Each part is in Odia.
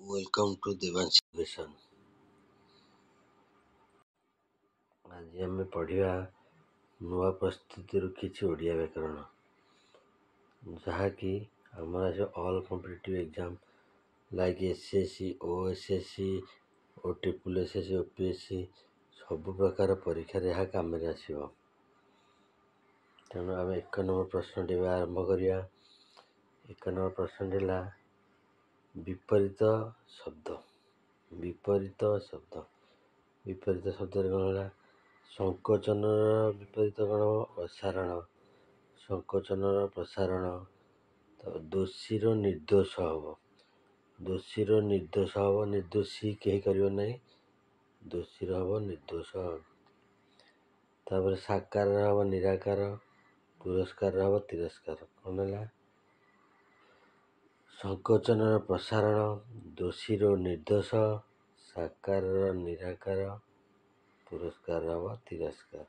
Welcome to Devanshi Education. ଆଜି ଆମେ ପଢ଼ିବା ନୂଆ ପ୍ରସ୍ତୁତିରୁ କିଛି ଓଡ଼ିଆ ବ୍ୟାକରଣ, ଯାହାକି ଆମର ଆସିବ all competitive exam like S S C, O S S C, O triple S S C, O P S C, ସବୁ ପ୍ରକାର ପରୀକ୍ଷାରେ ଏହା କାମରେ ଆସିବ। ତେଣୁ ଆମେ 1 ନମ୍ବର ପ୍ରଶ୍ନଟି ଏବେ ଆରମ୍ଭ କରିବା। 1 ନମ୍ବର ପ୍ରଶ୍ନଟି ହେଲା ବିପରୀତ ଶବ୍ଦ। ବିପରୀତ ଶବ୍ଦ, ବିପରୀତ ଶବ୍ଦରେ କ'ଣ ହେଲା? ସଂକୋଚନର ବିପରୀତ କ'ଣ ହେବ? ପ୍ରସାରଣ। ସଂକୋଚନର ପ୍ରସାରଣ। ତ ଦୋଷୀର ନିର୍ଦ୍ଦୋଷ ହେବ। ଦୋଷୀର ନିର୍ଦ୍ଦୋଷ ହେବ, ନିର୍ଦ୍ଦୋଷୀ କେହି କରିବ ନାହିଁ, ଦୋଷୀର ହେବ ନିର୍ଦ୍ଦୋଷ। ତାପରେ ସାକାରର ହେବ ନିରାକାର, ପୁରସ୍କାରର ହେବ ତିରସ୍କାର। କ'ଣ ହେଲା? ସଂକୋଚନର ପ୍ରସାରଣ, ଦୋଷୀର ନିର୍ଦ୍ଦୋଷ, ସାକାରର ନିରାକାର, ପୁରସ୍କାର ହେବ ତିରସ୍କାର।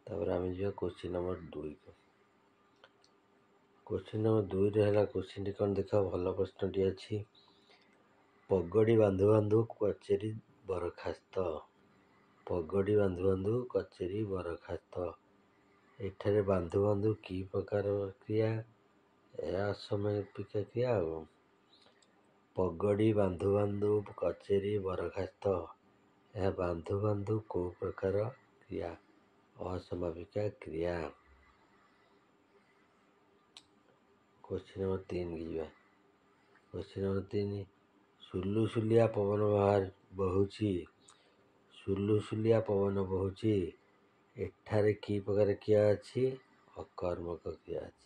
ତାପରେ ଆମେ ଯିବା କୋଶ୍ଚିନ୍ ନମ୍ବର 2କୁ। କୋଶ୍ଚିନ୍ ନମ୍ବର 2ରେ ହେଲା କୋଶ୍ଚିନ୍ଟି କ'ଣ ଦେଖ, ଭଲ ପ୍ରଶ୍ନଟି ଅଛି। ପଗଡ଼ି ବାନ୍ଧୁ ବାନ୍ଧୁ କଚେରୀ ବରଖାସ୍ତ। ପଗଡ଼ି ବାନ୍ଧୁ ବାନ୍ଧୁ କଚେରୀ ବରଖାସ୍ତ। ଏଠାରେ ବାନ୍ଧୁ ବାନ୍ଧୁ କି ପ୍ରକାର କ୍ରିୟା? ଏହା ଅସମାପିକା କ୍ରିୟା। ଆଉ ପଗଡ଼ି ବାନ୍ଧୁ ବାନ୍ଧୁ କଚେରୀ ବରଖାସ୍ତ, ଏହା ବାନ୍ଧୁ ବାନ୍ଧୁ କେଉଁ ପ୍ରକାର କ୍ରିୟା? ଅସମାପିକା କ୍ରିୟା। କୋଶ୍ଚିନ୍ ନମ୍ବର 3 ଯିବା। କୋଶ୍ଚିନ୍ ନମ୍ବର 3, ସୁଲୁସୁଲିଆ ପବନ ବହୁଛି। ସୁଲୁସୁଲିଆ ପବନ ବହୁଛି, ଏଠାରେ କି ପ୍ରକାର କ୍ରିୟା ଅଛି? ଅକର୍ମକ କ୍ରିୟା ଅଛି।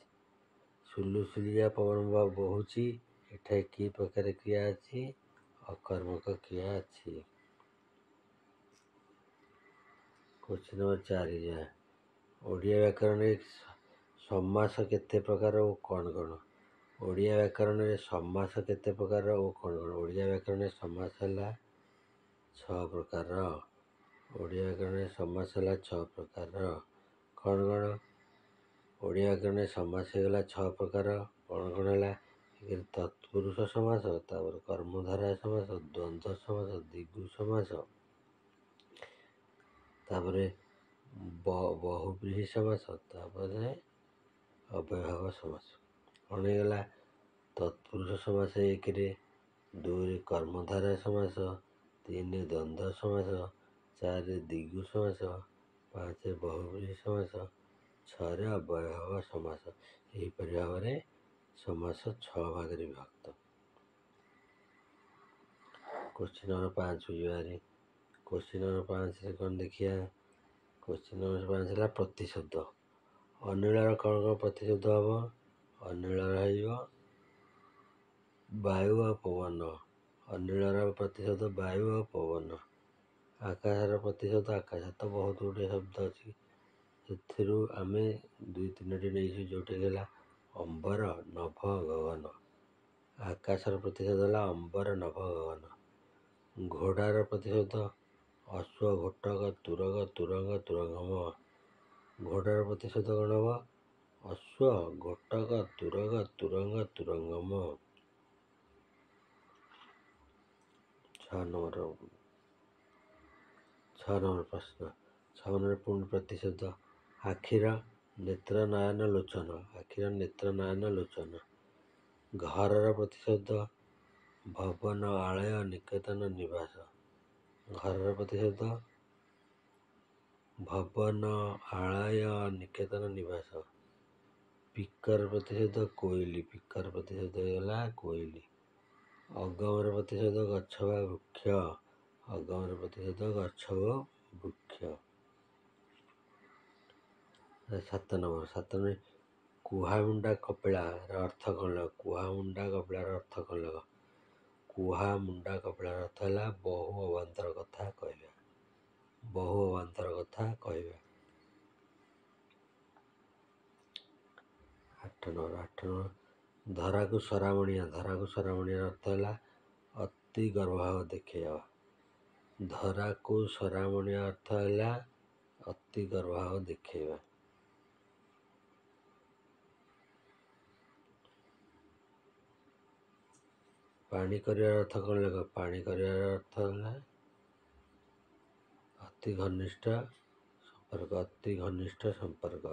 ସୁଲୁସୁଲିଆ ପବନ ବହୁଛି, ଏଠାରେ କି ପ୍ରକାର କ୍ରିୟା ଅଛି? ଅକର୍ମକ କ୍ରିୟା ଅଛି। କୋଶ୍ଚିନ୍ ନମ୍ବର 4 ଯିବା। ଓଡ଼ିଆ ବ୍ୟାକରଣରେ ସମାସ କେତେ ପ୍ରକାର ଓ କ'ଣ କ'ଣ? ଓଡ଼ିଆ ବ୍ୟାକରଣରେ ସମାସ କେତେ ପ୍ରକାର ଓ କ'ଣ କ'ଣ? ଓଡ଼ିଆ ବ୍ୟାକରଣରେ ସମାସ ହେଲା 6 ପ୍ରକାରର। ଓଡ଼ିଆ ବ୍ୟାକରଣରେ ସମାସ ହେଲା 6 ପ୍ରକାରର। କ'ଣ କ'ଣ? ଓଡ଼ିଆ ବ୍ୟାକରଣରେ ସମାସ ହେଇଗଲା 6 ପ୍ରକାର। କ'ଣ କ'ଣ ହେଲା? ଏକରେ ତତ୍ପୁରୁଷ ସମାସ, ତାପରେ କର୍ମଧାରୟ ସମାସ, ଦ୍ୱନ୍ଦ୍ୱ ସମାସ, ଦ୍ୱିଗୁ ସମାସ, ତାପରେ ବହୁବ୍ରୀହି ସମାସ, ତାପରେ ଅବ୍ୟୟୀଭାବ ସମାସ। କ'ଣ ହେଇଗଲା? ତତ୍ପୁରୁଷ ସମାସ 1ରେ, 2ରେ କର୍ମଧାରୟ ସମାସ, 3ରେ ଦ୍ୱନ୍ଦ୍ୱ ସମାସ, 4ରେ ଦ୍ୱିଗୁ ସମାସ, 5ରେ ବହୁବ୍ରୀହି ସମାସ, 6ରେ ଅବ୍ୟୟୀଭାବ ସମାସ। ଏହିପରି ଭାବରେ ସମାସ 6 ଭାଗରେ ବିଭକ୍ତ। କୋଶ୍ଚିନ୍ ନମ୍ବର 5 ଯିବା ଭାରି। କୋଶ୍ଚିନ୍ ନମ୍ବର 5ରେ କ'ଣ ଦେଖିବା? କୋଶ୍ଚିନ୍ ନମ୍ବର 5 ହେଲା ପ୍ରତିଶବ୍ଦ। ଅନିଳର କ'ଣ କ'ଣ ପ୍ରତିଶବ୍ଦ ହେବ? ଅନିଳର ହେଇଯିବ ବାୟୁ ଆଉ ପବନ। ଅନିଳର ପ୍ରତିଶବ୍ଦ ବାୟୁ ଆଉ ପବନ। ଆକାଶର ପ୍ରତିଶବ୍ଦ, ଆକାଶ ତ ବହୁତ ଗୁଡ଼ିଏ ଶବ୍ଦ ଅଛି, ସେଥିରୁ ଆମେ 2 3ଟି ନେଇଛୁ, ଯେଉଁଟାକି ହେଲା ଅମ୍ବର, ନଭ, ଗଗନ। ଆକାଶର ପ୍ରତିଶବ୍ଦ ହେଲା ଅମ୍ବର, ନଭ, ଗଗନ। ଘୋଡ଼ାର ପ୍ରତିଶବ୍ଦ ଅଶ୍ୱ, ଘୋଟକ, ତୁରଗ, ତୁରଙ୍ଗ, ତୁରଙ୍ଗମ। ଘୋଡ଼ାର ପ୍ରତିଶବ୍ଦ କ'ଣ ହେବ? ଅଶ୍ୱ, ଘୋଟକ, ତୁରଗ, ତୁରଙ୍ଗ, ତୁରଙ୍ଗମ। 6 ନମ୍ବର, 6 ନମ୍ବର ପ୍ରଶ୍ନ। 6 ନମ୍ବର ପୁଣି ପ୍ରତିଶବ୍ଦ। ଆଖିର ନେତ୍ର, ନୟନ, ଲୋଚନ। ଆଖିର ନେତ୍ର, ନୟନ, ଲୋଚନ। ଘରର ପ୍ରତିଶବ୍ଦ ଭବନ, ଆଳୟ, ନିକେତନ, ନିବାସ। ଘରର ପ୍ରତିଶବ୍ଦ ଭବନ, ଆଳୟ, ନିକେତନ, ନିବାସ। ପିକର ପ୍ରତିଶବ୍ଦ କୋଇଲି। ପିକର ପ୍ରତିଶବ୍ଦ ହେଇଗଲା କୋଇଲି। ଅଗମର ପ୍ରତିଶବ୍ଦ ଗଛ ବା ବୃକ୍ଷ। ଅଗମର ପ୍ରତିଶବ୍ଦ ଗଛ ଓ ବୃକ୍ଷ। 7 ନମ୍ବର, 7 ନମ୍ବର କୁହାମୁଣ୍ଡା କପିଳାର ଅର୍ଥ କ'ଣ? କୁହାମୁଣ୍ଡା କପିଳାର ଅର୍ଥ କ'ଣ? କୁହାମୁଣ୍ଡା କପିଳାର ଅର୍ଥ ହେଲା ବହୁ ଅବାନ୍ତର କଥା କହିବା। ବହୁ ଅବାନ୍ତର କଥା କହିବା। 8 ନମ୍ବର, 8 ନମ୍ବର ଧରାକୁ ସରାମଣିଆ। ଧରାକୁ ସରାମଣିଆର ଅର୍ଥ ହେଲା ଅତି ଗର୍ଭଭାବ ଦେଖେଇବା। ଧରାକୁ ସରାମଣିଆ ଅର୍ଥ ହେଲା ଅତି ଗର୍ଭଭାବ ଦେଖେଇବା। ପାଣି କରିବାର ଅର୍ଥ କ'ଣ ଲେଖ? ପାଣି କରିବାର ଅର୍ଥ ହେଲା ଅତି ଘନିଷ୍ଠ ସମ୍ପର୍କ, ଅତି ଘନିଷ୍ଠ ସମ୍ପର୍କ।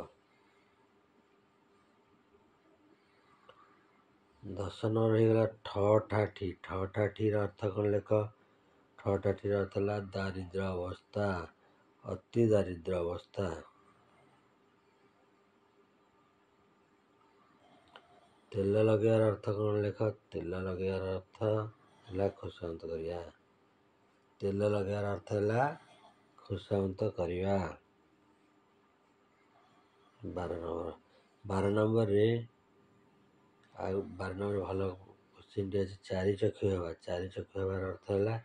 10 ନମ୍ବର ହେଇଗଲା ଠ ଠା ଠି। ଠ ଠା ଠିର ଅର୍ଥ କ'ଣ ଲେଖ? ଠ ଠା ଠିର ଅର୍ଥ ହେଲା ଦାରିଦ୍ର୍ୟ ଅବସ୍ଥା, ଅତି ଦାରିଦ୍ର୍ୟ ଅବସ୍ଥା। ତେଲ ଲଗେଇବାର ଅର୍ଥ କ'ଣ ଲେଖ? ତେଲ ଲଗେଇବାର ଅର୍ଥ ହେଲା ଖୋସାମତ କରିବା। ତେଲ ଲଗେଇବାର ଅର୍ଥ ହେଲା ଖୋସାମତ କରିବା। 12 ନମ୍ବର, 12 ନମ୍ବରରେ ଆଉ 12 ନମ୍ବର ଭଲ କୋଶ୍ଚିନ୍ଟି ଅଛି। ଚାରି ଚକ୍ଷୁ ହେବା। ଚାରି ଚକ୍ଷୁ ହେବାର ଅର୍ଥ ହେଲା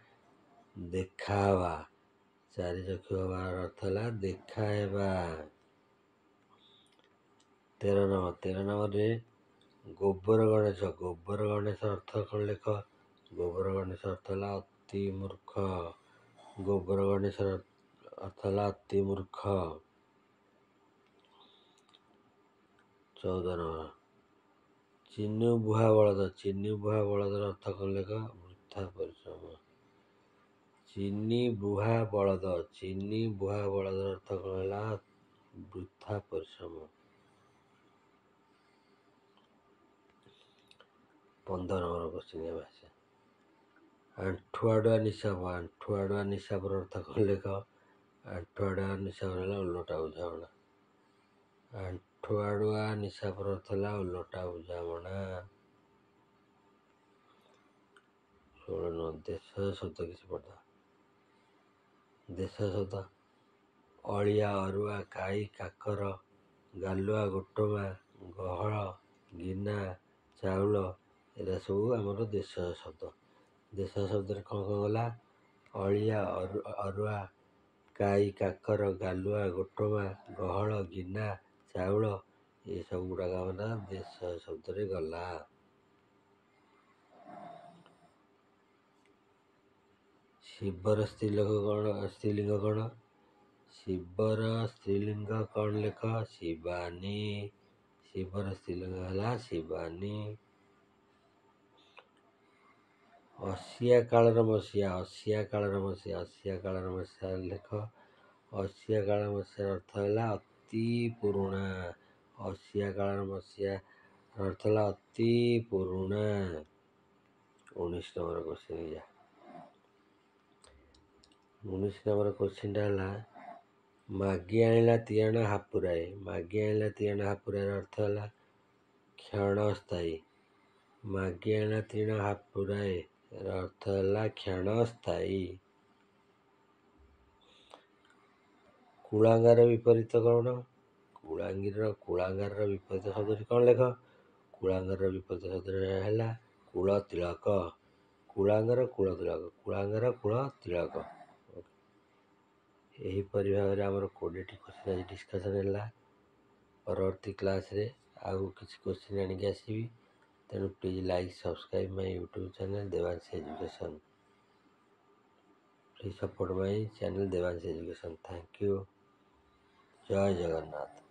ଦେଖା ହେବା। ଚାରି ଚକ୍ଷୁ ହେବାର ଅର୍ଥ ହେଲା ଦେଖା ହେବା। 13 ନମ୍ବର, 13 ନମ୍ବରରେ ଗୋବର ଗଣେଶ। ଗୋବର ଗଣେଶ ଅର୍ଥ କ'ଣ ଲେଖ? ଗୋବର ଗଣେଶ ଅର୍ଥ ହେଲା ଅତି ମୂର୍ଖ। ଗୋବର ଗଣେଶ ଅର୍ଥ ହେଲା ଅତି ମୂର୍ଖ। 14 ନମ୍ବର ଚିନି ବୁହା ବଳଦ। ଚିନି ବୁହା ବଳଦର ଅର୍ଥ କ'ଣ ଲେଖ? ବୃଥା ପରିଶ୍ରମ। ଚିନି ବୁହା ବଳଦ, ଚିନି ବୁହା ବଳଦର ଅର୍ଥ କ'ଣ ହେଲା? ବୃଥା ପରିଶ୍ରମ। 15 ନମ୍ବର କୋଶ୍ଚିନ୍ ଏବେ ଆସେ। ଆଣ୍ଠୁଆଡ଼ୁଆ ନିଶାପ। ଆଣ୍ଠୁଆଡ଼ୁଆ ନିଶାପର ଅର୍ଥ କ'ଣ ଲେଖ? ଆଣ୍ଠୁଆଡ଼ୁଆ ନିଶାପର ହେଲା ଓଲଟା ବୁଝାମଣା। ଆଣ୍ଠୁଆଡ଼ୁଆ ନିଶାପର ଅର୍ଥ ହେଲା ଓଲଟା ବୁଝାମଣା। 16 ନମ୍ବର ଦେଶ ଶବ୍ଦ କିଛି ପଢ଼ିଦେବା। ଦେଶ ଶବ୍ଦ ଅଳିଆ, ଅରୁଆ, କାଇ, କାକର, ଗାଲୁଆ, ଗୋଟମା, ଗହଳ, ଗିନା, ଚାଉଳ, ଏରା ସବୁ ଆମର ଦେଶ ଶବ୍ଦ। ଦେଶ ଶବ୍ଦରେ କ'ଣ କ'ଣ ଗଲା? ଅଳିଆ, ଅରୁଆ, କାଇ, କାକର, ଗାଲୁଆ, ଗୋଟମା, ଗହଳ, ଗିନା, ଚାଉଳ, ଏସବୁ ଗୁଡ଼ାକ ଆମର ଦେଶ ଶବ୍ଦରେ ଗଲା। ଶିବର ସ୍ତ୍ରୀଲିଙ୍ଗ କ'ଣ? ସ୍ତ୍ରୀଲିଙ୍ଗ କ'ଣ? ଶିବର ସ୍ତ୍ରୀଲିଙ୍ଗ କ'ଣ ଲେଖ? ଶିବାନୀ। ଶିବର ସ୍ତ୍ରୀଲିଙ୍ଗ ହେଲା ଶିବାନୀ। ଅସିଆ କାଳର ମସିହା। ଅସିଆ କାଳର ମସିହା। ଅସିଆ କାଳର ମସିହା ଲେଖ। ଅସିଆ କାଳର ମସିହାର ଅର୍ଥ ହେଲା ଅତି ପୁରୁଣା। ଅସିଆ କାଳର ମସିହା ଅର୍ଥ ହେଲା ଅତି ପୁରୁଣା। 19 ନମ୍ବର କୋଶ୍ଚିନ୍ ଯା। 19 ନମ୍ବର କୋଶ୍ଚିନ୍ଟା ହେଲା ମାଗି ଆଣିଲା ତିଆଣ ହାପୁରାଏ। ମାଗି ଆଣିଲା ତିଆଣ ହାପୁରାଏର ଅର୍ଥ ହେଲା କ୍ଷଣସ୍ଥାୟୀ। ମାଗି ଆଣିଲା ତିଆଣ ହାପୁରାଏ ଅର୍ଥ ହେଲା କ୍ଷଣସ୍ଥାୟୀ। କୁଳାଙ୍ଗାର ବିପରୀତ କ'ଣ? କୁଳାଙ୍ଗାରର ବିପରୀତ ଶବ୍ଦଟି କ'ଣ ଲେଖ? କୁଳାଙ୍ଗାରର ବିପରୀତ ଶବ୍ଦଟି ହେଲା କୂଳ ତିଳକ। କୁଳାଙ୍ଗାର କୂଳ ତିଳକ। କୁଳାଙ୍ଗାର କୂଳ ତିଳକ। ଏହିପରି ଭାବରେ ଆମର 20ଟି କୋଶ୍ଚିନ୍ ଆଜି ଡିସ୍କସନ୍ ହେଲା। ପରବର୍ତ୍ତୀ କ୍ଲାସ୍ରେ ଆଉ କିଛି କୋଶ୍ଚିନ୍ ଆଣିକି ଆସିବି। ତେଣୁ please like, subscribe my YouTube channel Devanshi education. Please support my channel Devanshi education. Thank you. Jay Jagannath.